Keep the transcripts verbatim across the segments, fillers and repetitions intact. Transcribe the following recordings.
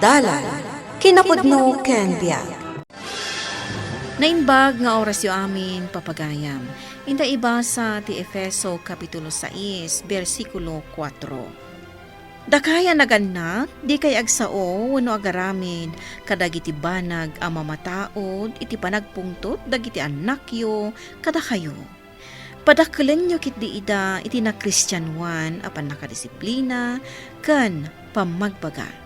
Dalan, kinapudno ken biag. Naimbag nga orasyo amin, papagayam. Inta ibasa ti Efeso Kapitulo sais, bersikulo kuatro. Dakay a nagannak, dikay agsao wenno agaramid kadagiti banag a mamataud iti panagpungtot dagiti annakyo kadakayo. Padakkelenyo ketdi ida iti nakristianoan a pannakadisiplina ken pammagbaga.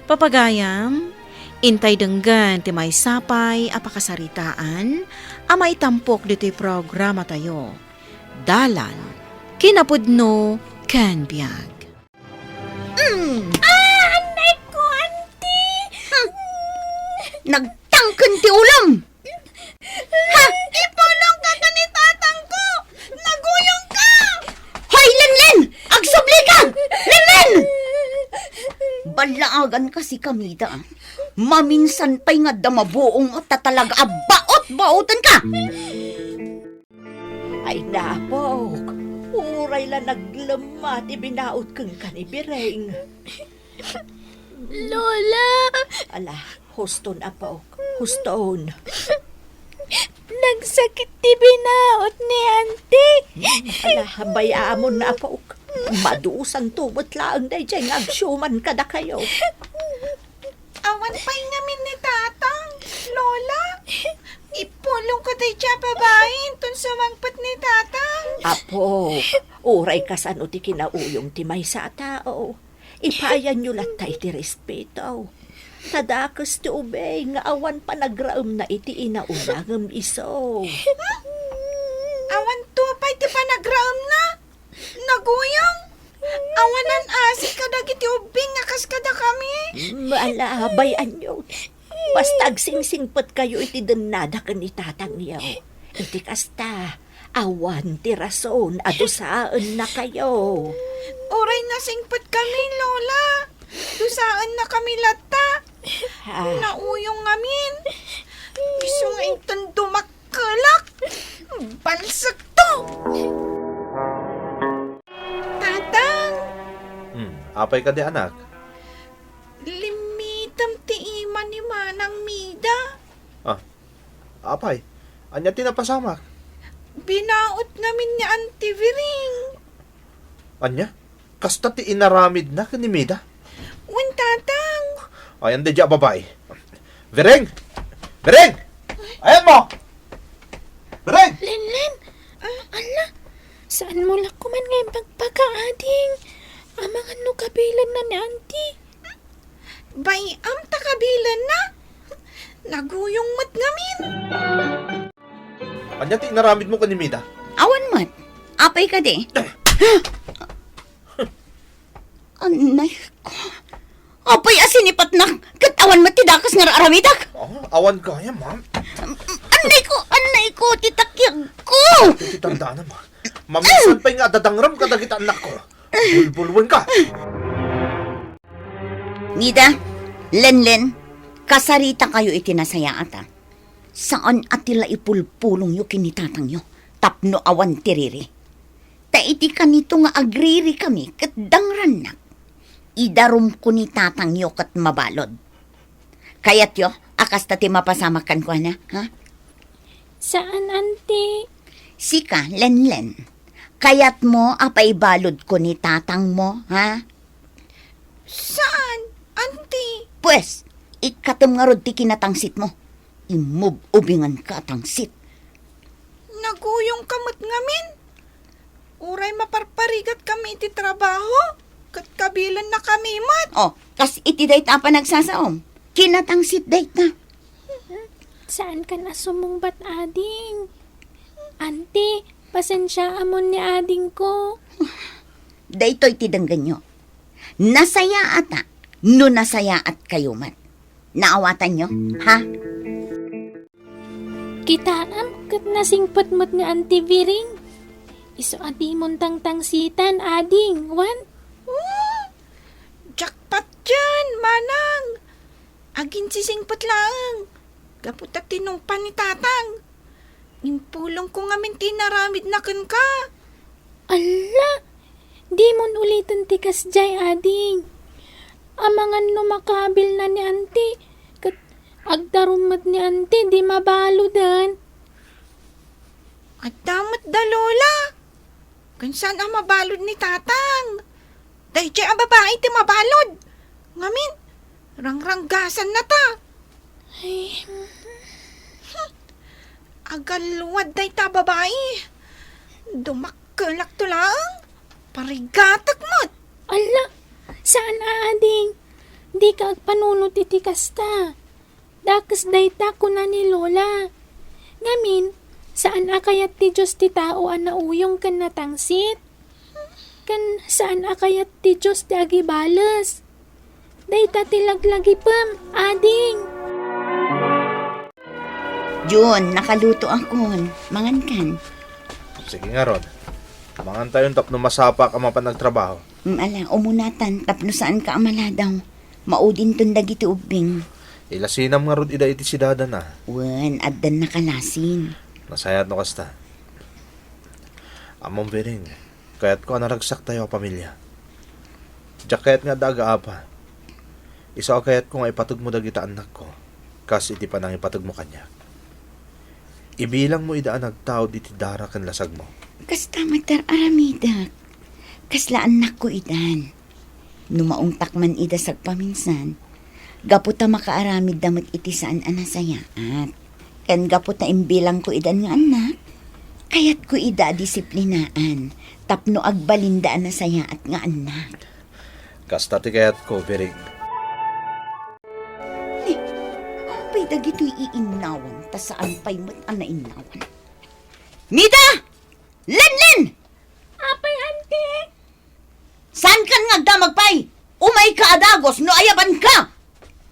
Papagayam, intay denggen ti maysa pay a pakasaritaan a maitampok ditoy programatayo, Dalan, Kinapudno ken Biag. Mm. Ah, anay ko, Auntie! Hmm. Nagtangken ti ulam! Ha? Ipulong ka ken ni tatang ko! Naguyong ka! Hoy, Lenlen! Agsubli ka! Lenlen! Ballaagan kasi kami da. Maminsan pay nga adda mabuong ta talaga a baot-baoten ka! Ay, napok. Uray la naglemma ti binaot kenka ni Biring. Lola! Ala, huston, apok. Huston. Nagsakit ti binaot ni Auntie. Ala, bay-amon, apok. Madusanto met laeng daydiay nga agsiuman kadakayo. Awan pay ngamin ni Tatang, Lola. Ipulong ko daydiay a babai inton sumangpet ni Tatang. Apo, uray kasano ti kinauyong ti maysa a tao, ipaayanyo latta iti respeto. Ta dakes ti ubing nga awan panagraemna iti inauna ngem isu. Awan to pay ti panagraemna? Naguyong? Awanan asi kadagiti ubbing nga kas kadakami? Mm, ala, bay-anyo. Basta agsingsingpetkayo iti dennada ken ni tatangyo. Iti kasta, awan ti rason a dusaennakayo. Uray nasingpetkami, Lola. Dusaennakami latta. Ah. Nauyong ngamin. Isu nga inton dumak- Kelak! Balsekto! Tatang! Hmm, apay kadi, anak? Limitem ti ima ni Manang Mida. Ah, apay? Ania ti napasamak? Binaot ngamin ni Auntie Viring. Ania? Kasta ti inaramidna ken ni Mida? Wen, Tatang. Ayan daydiay a babai. Bereng! Bereng! Ayan mo! Bereng! Lenlen! Ah, ala, saan mo la koman nga imbagbaga, ading? Amangan no kabilenna ni Auntie. Bay-am ta kabilenna. Naguyong met ngamin. Ania ti inaramidmo ken ni Mida? Awan met. Apay kadi? Anay ko. Apay a sinipatnak ket awan met ti dakes nga ar-aramidak? Ah, awan gayam, ha? Anay ko, anay ko, ti takiag ko. Ti tandaan, ma. Maminsan pay nga adadangram kadagiti annakko. Bulbulwenka. Mida, Lenlen, kasaritakayo iti nasayaat, a. Saan a ti la ipulpulongyo ken ni tatangyo tapno awan ti riri. Ta iti kanito nga agririkami ket dangrannak, idarumko ni tatangyo ket mabalud. Kayatyo a kasta ti mapasamak kenkuana, ha? Saan, Auntie. Sika, Lenlen, kayatmo a paibaludko ni tatangmo, ha? Saan, Auntie? Pues, ikkatem ngarud ti kinatangsitmo. Immub-ubinganka a tangsit. Naguyongka met ngamin. Uray maparparigatkami iti trabaho, ket kabilennakami met. Oh, kas iti dayta a panagsasaom. Kinatangsit dayta. Saankan a sumungbat, ading. Auntie, pasensiaamon ni adingko. Daytoy ti denggenyo. Nasayaata no nasayaatkayo met. Naawatanyo, ha? Kitaem ket nasingpet met ni Auntie Viring. Isu a dimon tangtangsitan, ading, wen? Oh, jackpot diay, manang! Aginsisingpet laeng, gapu ta tinungpa ni tatang. Impulongko ngamin ti inaramidna kenka. Alla! Dimon uliten ti kasdiay, ading. Amangan no makabilna ni Auntie, ket agdarum met ni Auntie, di mabaluden. Adda met da, Lola. Ken saan a mabalud ni Tatang. Daydiay a babai ti mabalud. Ngamin, rangranggasanna ta. Ay. Agalwad dayta a babai. Dumakkelakto laeng. Parigatek met. Alla, saan a ading. Dika agpanunot iti kasta. Dakes dayta kuna ni Lola. Ngamin, saan a kayat ti Dios ti tao a nauyong ken natangsit? Ken saan a kayat ti Dios ti agibales? Dayta ti laglagipem, ading. Jun, nakalutoakon. Mangankan. Sige ngarud. Mangantayon tapno masapak a mapan agtrabaho. Mm, ala, umunatan tapno saanka a maladaw. Maudinton dagiti ubbing. Ilasinam ngarud ida iti sidadana. Wen, addan nakalasin. Nasayaat no kasta. Ammom, Biring, kayatko a naragsaktayo a pamilia. Diak kayat nga adda agaapa. Isu a kayatko nga ipatugmo dagiti annakko, kas iti panangipategmo kaniak. Ibilangmo ida a nagtaud iti dara ken lasagmo. Kasta met ti ar-aramidek. Kasla annakko idan. No maungtak man ida sagpaminsan, gapu ta makaaramidda met iti saan a nasayaat. Ken gapu ta imbilangko idan nga annak, kayatko ida a disiplinaan tapno agbalinda a nasayaat nga annak. Kasta ti kayatko, Biring. Ni, apay dagitoy iinnawan, ta saan pay met a nainnawan. Mida! Lenlen! Apay, Auntie? Saankan nga agdamag pay? Umayka a dagos no ayabanka!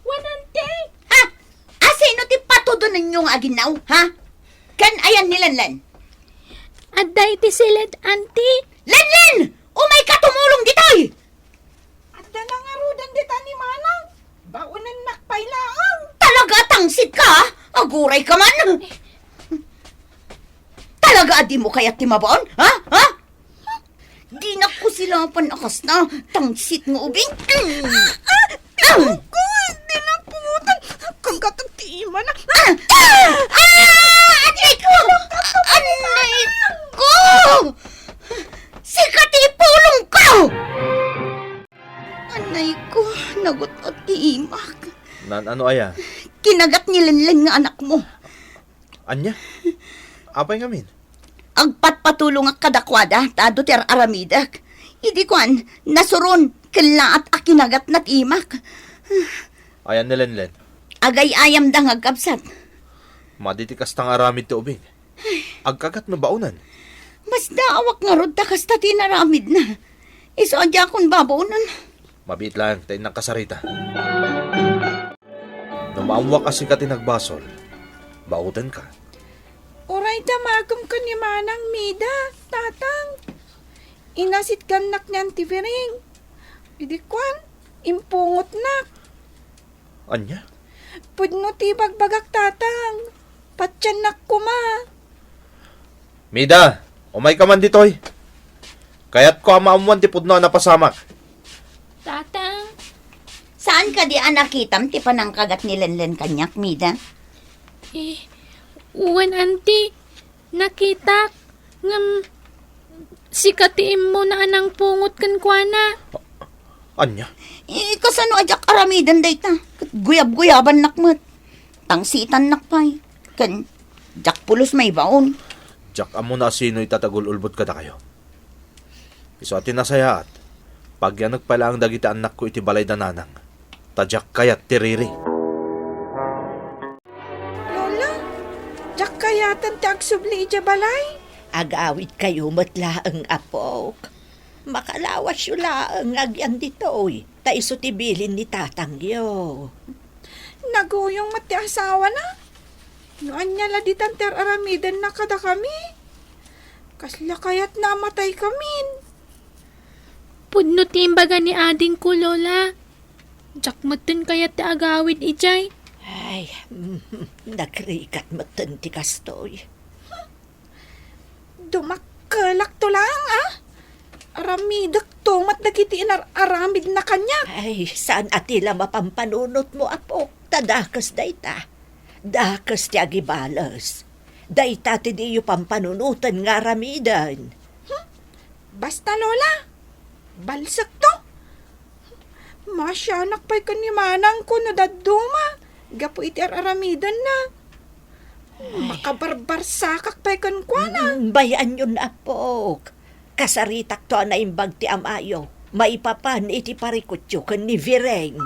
Wen, Auntie. Ha? Asino ti patudonenyo nga aginnaw, ha? Ken ayan ni Lenlen? Adda iti siled, Auntie. Lenlen! Umayka tumulong ditoy! Adda nangarudan dita ni Manang. Baonennak pay laeng. Talaga a tangsit ka, ha? Aguray ka man. Talaga a dimo kayat ti mabaon, ha? Ha? Dinak kusilapan a kasta, tangsit nga ubing. Ah! Ah! Ko, dinak putan. Kagatak ti imana. Ah! Ah! Ah! Anay ko! Anay ko! Sika ti ipulong ko! Anay ko, nagut-ot ti imak. Naan-ano aya? Kinagat ni Lenlen nga anakmo. Ania? Apay ngamin? Agpatpatulongak kadakuada, ta adu ti ar-aramidek. Idi kuan, nasuron, kellaat a kinagatna ti imak. Ayan ni Lenlen? Agay-ayamda nga agkabsat. Madi ti kasta nga aramid ti ubing. Agkagat no baonan. Masdaawak ngarud ta kasta ti inaramidna. Isu a diakon babaonan. Mabiit laeng ta innak kasarita. No maammuak a sika ti nagbasol, baotenka. Uray damakem ken ni Manang Mida, Tatang. Inasitgannak ni Auntie Biring. Idi kuan, impungotnak. Ania? Pudno ti ibagbagak, Tatang. Patiennak koma. Mida, umayka man ditoy. Kayatko a maammuan ti pudno a napasamak. Tatang. Saan kadi a nakitam ti panangkagat ni Lenlen kaniak, Mida? Eh, wen, Auntie. Nakitak, ngem sika ti immuna a nangpungot kenkuana. Ania? Eh, kasano a diak aramiden dayta? Ket guyab-guyabannak met. Tangsitannak pay. Ken diak pulos maibaon. Diak ammo no asino ita ti agul-ulbod kadakayo. Isu a ti nasayaat, pagyanek pay laeng dagiti annakko iti balay da nanang, ta diak kayat ti riri. Lola, diak kayaten ti agsubli idiay balay. Agawidkayo met laeng, apok. Makalawasyo laeng nga agyan ditoy, ta isu ti bilin ni tatangyo. Naguyong met ti asawana. No ania la ditan ti ar-aramidenna kadakami? Kasla kayatna a mataykamin. Pudno ti imbaga ni adingko, Lola. Diak metten kayat ti agawid idiay. Ay, nagrigat metten ti kastoy. Dumakkelakto laeng, a? Aramidek Dadto met dagiti inar-aramidna kaniak. Ay, saan a ti la mapampanunotmo, apok, ta dakes dayta. Dakes ti agibales. Dayta ti diyo pampanunoten nga aramiden. Hmm? Basta, Lola. Balsekto. Maasianak pay ken ni manangko no dadduma gapu iti ar-aramidenna. Ay. Makabarbarsakak pay kenkuana. Mm, bay-anyon, apok. Kasaritakto a naimbag ti amayo maipapan iti parikutyo ken ni Vireng.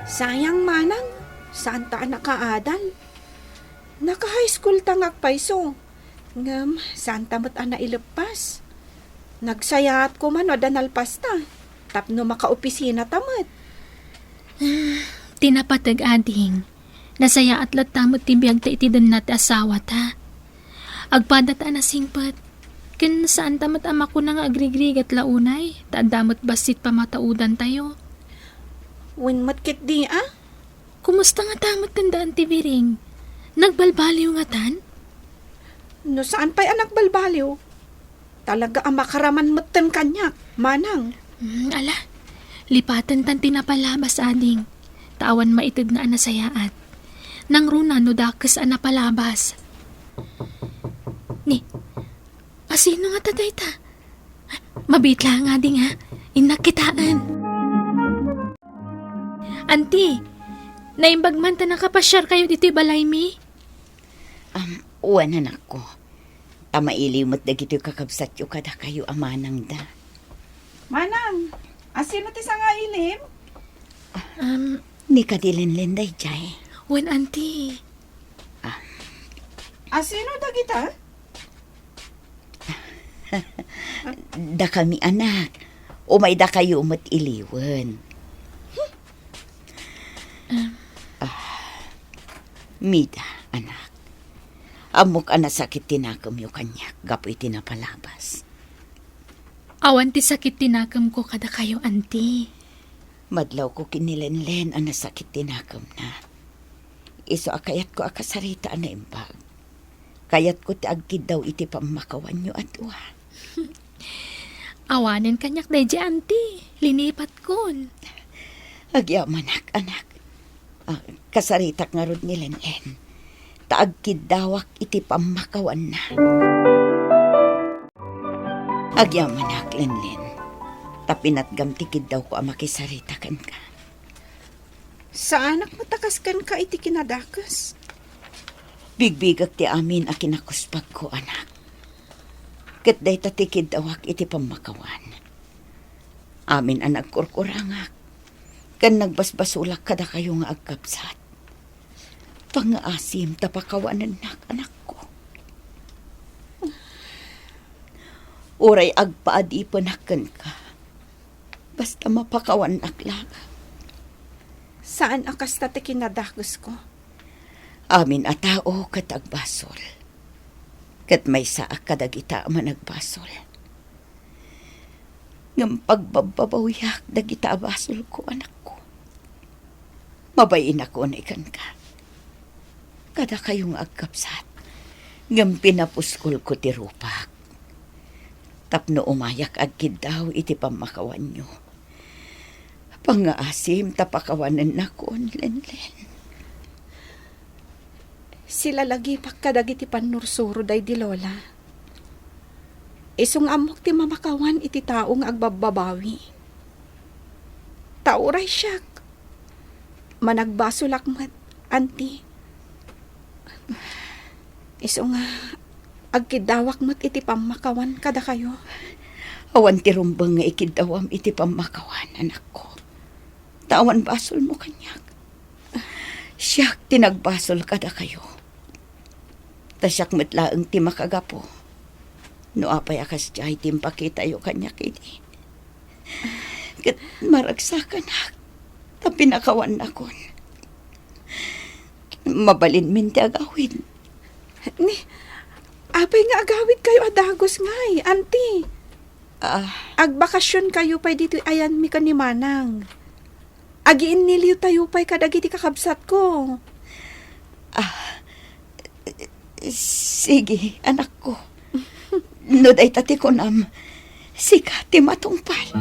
Sayang manang, saanta a nakaadal. Naka-high school ta nga agpayso. Ngem, saanta met a naileppas. Nagsayaat koma no adda nalpasta, tapno makaopisina ta met. Ah, ti napateg, ading. Nasayaat latta met ti biagta iti denna ti asawata. Agpadata a nasingpet. Ken saanta met a makuna nga agrigrigat la unay, ta adda met bassit pamataudantayo. Wen met ketdi a? Kumusta ngata met ken da Auntie Biring? Nagbalbaliw ngatan? No saan pay a nagbalbaliw, talaga a makaraman metten kaniak, manang. Hmm, ala, lipatentan ti napalabas, ading. Ta awan maitedna a nasayaat. Nangruna no dakes a napalabas. Ni, asino ngata dayta? Mabiit laeng, ading, ha? Innak kitaen. Auntie, naimbag man ta nakapasiarkayo ditoy balaymi? Am, wen, anakko. Ta mailiw met dagitoy kakabsatyo kadakayo a manangda. Manang, asino ti sangailim? Am, ni kadi Lenlen daydiay? Wen, auntie. Ah. Asino dagita? Dakami, anak. Umaydakayo met iliwen. Ah, Mida, anak. Ammok a nasakit ti nakemyo kaniak gapu iti napalabas. Awan ti sakit ti nakemko kadakayo, auntie. Madlawko ken ni Lenlen a nasakit ti nakemna. Isu a kayatko a kasarita a naimbag. Kayatko ti agkiddaw iti pammakawanyo a dua. Awanen kaniak daydi, auntie. Linipatkon. Agyamanak, anak. Ah, kasaritak ngarud ni Lenlen. Ta agkiddawak iti pammakawanna. Agyamanak, Lenlen. Ta pinatgam ti kiddawko a makisarita kenka. Saanak met a kas kenka iti kinadakes. Bigbigek ti amin a kinakuspagko, anak. Ket dayta ti kiddawak iti pammakawan. Amin a nagkurkurangak ken nagbasbasolak kadakayo nga agkabsat. Pangngaasim ta pakawanennak, anakko. Uray agpaadipenak kenka, basta mapakawannak laeng. Saan a kasta ti kinadakesko. Amin a tao ket agbasol. Ket maysaak kadagita a managbasol. Ngem pagbabbabawiak dagita a basolko, anakko. Mabainakon kenka. Kadakayo nga agkabsat, ngem pinapuskolko ti rupak. Tapno umayak agkiddaw iti pammakawanyo. Pangngaasim ta pakawanennakon, Lenlen. Silalagipak kadagiti pannursuro daydi Lola. Isu nga ammok ti mamakawan iti tao nga agbabbabawi. Ta uray siak, managbasolak met, auntie. Isu nga agkiddawak met iti pammakawan kadakayo. Awan ti rumbeng nga ikiddawam iti pammakawan, anakko. Ta awan basolmo kaniak. Siak ti nagbasol kadakayo. Ta siak met laeng ti makagapu. No apay a kasdiay ti impakitayo kaniak idi. Ket maragsakanak ta pinakawannakon. Mabalinmin ti agawid. Ni, Apay nga agawidkayo a dagus ngay, Auntie? Ah. Agbakasionkayo pay ditoy ayanmi ken ni Manang. Agiinniliotayo pay kadagiti kakabsatko. Ah, sige, anakko. No dayta ti kunam, sika ti matungpal.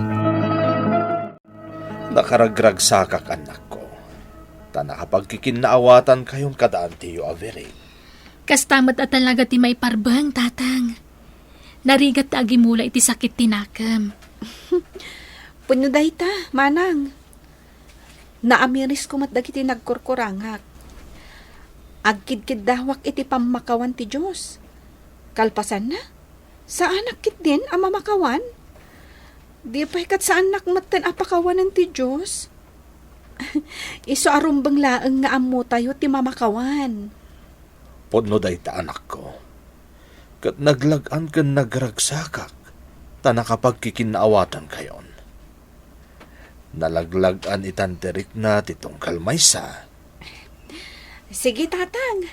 Nakaragragsakak, annakko, ta nakapagkikinnaawatankayon kada antiyo a Vering. Kasta met a talaga ti maiparbeng, Tatang. Narigat ta agimula iti sakit ti nakem. Pudno dayta, Manang. Naamirisko met dagiti nagkurkurangak. Agkidkiddawak iti pammakawan ti Dios. Kalpasanna, saanak ketdin a mamakawan? Di pay ket saannak metten a pakawanen ti Dios? Isu a rumbeng laeng nga ammotayo ti mamakawan. Pudno dayta, anakko, ket naglag-an ken nagragsakak ta nakapagkikinnaawatankayon. Nalaglag-an itan ti rikna ti tunggal maysa. Sige, Tatang.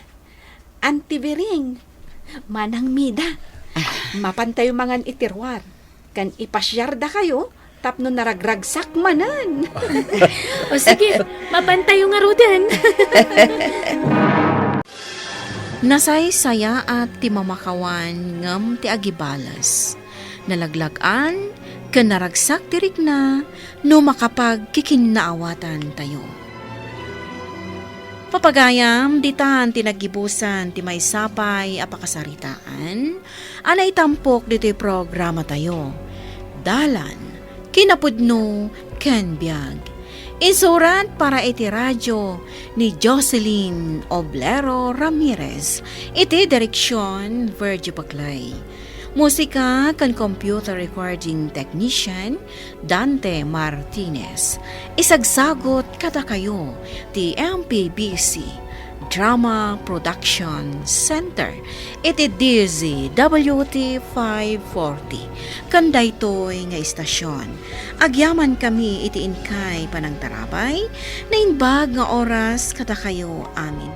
Auntie Vering, Manang Mida, mapantayo mangan iti ruar, ken ipasiardakayo tapno naragragsak manen. O sige, mapantayo ngaruden. Nasaysayaat ti mamakawan ngem ti agibales. Nalaglag-an ken naragsak ti rikna no makapagkikinnaawatantayo. Papagayam, ditan ti naggibusan ti maysa pay a pakasaritaan a naitampok ditoy programatayo, Dalan, Kinapudno, ken Biag. Insurat para iti radio ni Jocelyn Oblero Ramirez, iti direksion, Virgie Paclay. Musika ken computer recording technician, Dante Martinez. Isagsagut kadakayo ti M P B C Drama Production Center iti D Z W T five forty. Ken daytoy nga istasyon, agyamankami iti inkay panangtarabay, naimbag nga oras kadakayo amin.